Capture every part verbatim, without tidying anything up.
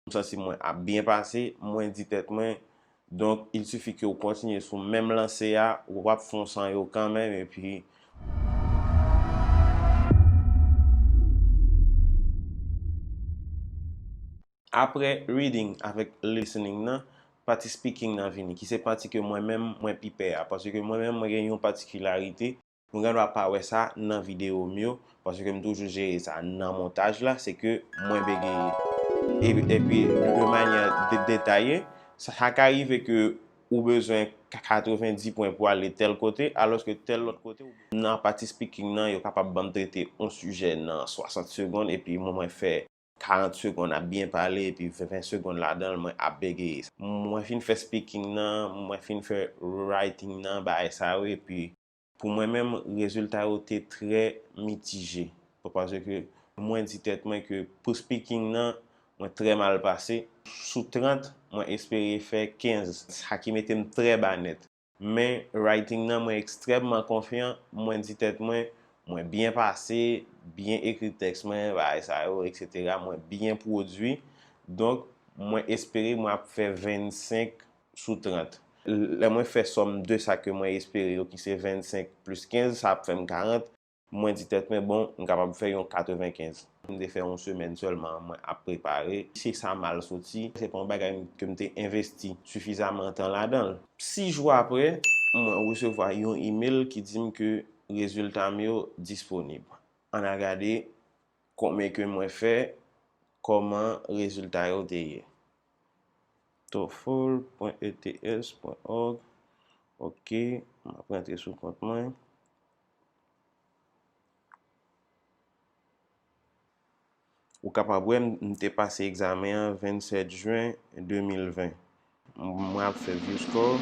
m santi mwen ap byen pase, mwen di tèt mwen, donk, il suffit ke w kontinye sou menm lanse a, w ap fon san yo kanmenm, epi apre reading avèk listening nan, pati speaking nan vini, ki se pati ke mwen menm mwen pi pè a, paske mwen menm mwen gen yon patikilarite, nou gen dwa pa wè sa nan videyo m yo, paske m toujou jere sa nan montaj la, se ke mwen begeye. E, epi de manyè de, detaye, sa, sa ka rive ke ou bezwen katrevenndis pwen pou ale tèl kote, alòske tèl lòt kote, nan pati speaking nan, yo kapab ban m trete yon sijè nan swasant segonn, epi mwen, mwen fè karant segonn ap byen pale, epi ven segonn ladan l, mwen ap begeye. Mwen fin fè speaking nan, mwen fin fè writing nan, bagay sa yo, epi pou mwen menm, rezilta yo te trè mitije. Paske mwen di tèt mwen ke pou speaking nan, mwen trè mal pase. Sou trant, mwen espere fè kenz, sa ki mete m trè ba nèt. Men writing nan, mwen ekstrèmman konfyan, mwen di tèt mwen, mwen byen pase, byen ekri tèks mwen, bagay sa yo, etsetera, mwen byen pwodui. Donk, mwen espere mwen ap fè vennsenk sou trant. Lè mwen fè sòm de sa ke mwen espere yo, ki se vennsenk plis kenz, sa ap fè m karant. Mwen di tèt mwen, bon, m kapab fè yon katrevenkenz. M te fè yon semèn sèlman, mwen ap prepare. Si sa mal soti, se pa yon bagay ke m te envesti sifizaman tan ladan l. Sis jou apre, mwen resevwa yon imèl ki di m ke rezilta m yo disponib. Ann al gade konbyen ke mwen fè, kòman rezilta yo te ye. Toefl pwen E T S pwen org. Ok, m ap rantre sou kont mwen. Ou kapab wè m, m te pase egzamen an vennsèt jen de mil ven. Mwen ap fè view score.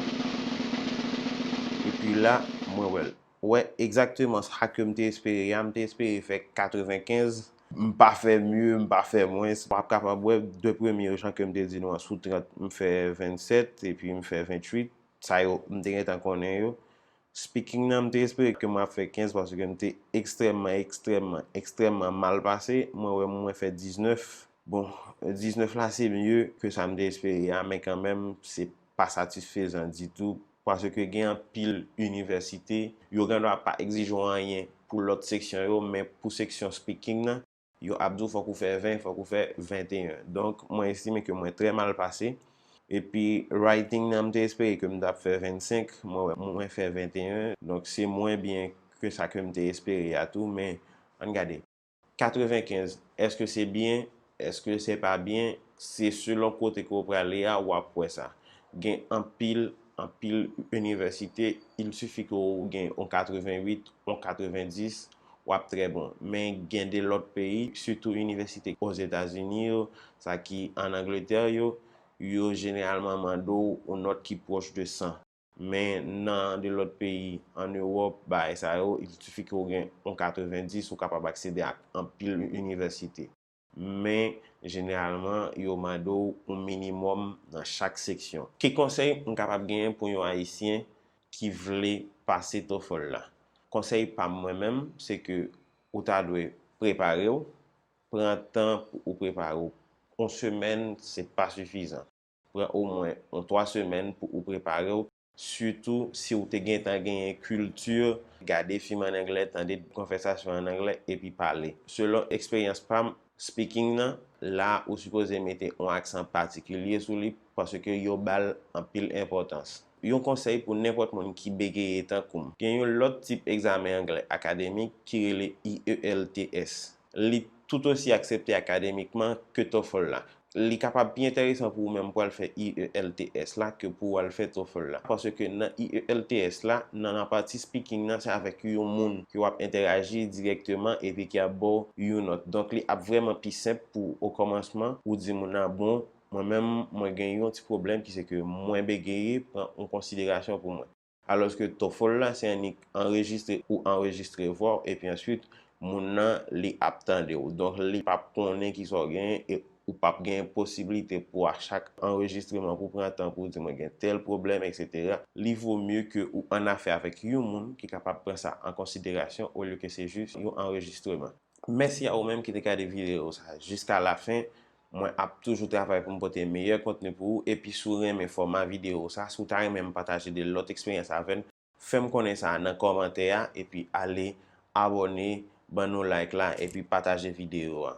Epi la, mwen wè l. Wè, egzakteman sa ke m te espere a, m te espere fè katrevenkenz, m pa fè mye, m pa fè mwens. W ap kapab wè de premye jan ke m te di nou an, sou trant, m fè vennsèt, epi m fè venntuit. Sa yo, m te gentan konnen yo. Speaking nan, m te espere ke mwen ap fè kenz paske m te ekstrèmman, ekstrèmman, ekstrèmman mal pase. Mwen wè mwen fè diznèf. Bon, diznèf la se mye ke sa m te espere a, men kanmenm, se pa satisfezan ditou, paske gen anpil inivèsite, yo gen dwa pa egzije w anyen pou lòt seksyon yo, men pou seksyon speaking nan, yo ap di w fòk ou fè ven, fòk ou fè venteyen. Donk, mwen estime ke mwen trè mal pase. Epi, writing nan, m te espere ke m t ap fè vennsenk, mwen wè, mwen fè venteyen. Donk, se mwen byen ke sa ke m te espere a tou, men ann gade. Katrevenkenz, èske se byen? Èske se pa byen? Se selon kote ke w prale a, w ap wè sa. Gen anpil, anpil inivèsite, il suffit ke w gen yon katrevenwit, yon katrevendis, w ap trè bon. Men gen de lòt peyi, sitou inivèsite Ozetazini yo, sa ki ann Angletè yo, yo jeneralman mande w yon nòt ki pwòch de san. Men nan de lòt peyi ann Ewòp, bagay sa yo, il suffit ke w gen yon katrevendis, ou kapab aksede ak anpil inivèsite. Men, jeneralman, yo mande w yon minimòm nan chak seksyon. Ki konsèy m kapab genyen pou yon Ayisyen ki vle pase TOEFL la? Konsèy pa m mwen menm, se ke ou ta dwe prepare w, pran tan pou ou prepare w. Yon semèn, se pa sifizan. Pran omwen yon twa semèn pou ou prepare w, sitou si w te gentan genyen kilti gade fim ann anglè, tande konvèsasyon ann anglè, epi pale. Selon eksperyans pa m, speaking nan, la ou sipoze mete yon aksan patikilye sou li, paske yo ba l anpil enpòtans. Yon konsèy pou nenpòt moun ki begeye tankou m. Gen yon lòt tip egzamen anglè akademik ki rele I E L T S. Li tout osi aksepte akademikman ke TOEFL la. Li kapab pi enteresan pou ou menm pou al fè I E L T S la ke pou w al fè TOEFL la. Paske nan I E L T S la, nan, nan pati speaking nan, se avèk yon moun ke w ap entèraji dirèkteman epi ki ap ba w yon nòt. Donk, li ap vrèman pi senp pou, okòmansman, ou di moun nan, bon, mwen menm, mwen gen yon ti pwoblèm ki se ke mwen begeye, pran yon konsiderasyon pou mwen. Alòske TOEFL la, se annik anrejistre ou anrejistre vwa w, epi answit, moun nan, li ap tande w. Donk, li p ap konnen kisa w genyen e ou p ap genyen posiblite pou a chak anrejistreman pou pran tan pou w di mwen gen tèl pwoblèm, etsetera. Li vo mye ke ou annafè avèk yon moun ki kapab pran sa an konsiderasyon olye ke se jis yon anrejistreman. Mèsi a ou menm ki te gade videyo sa a jiska lafen. Mwen ap toujou travay pou m pote meyè kontni pou ou, epi si w renmen fòma videyo sa, si w ta renmen m pataje de lòt eksperyans avè n, fè m konnen sa nan kòmantè a, epi ale abòne, ban nou like la, epi pataje videyo a.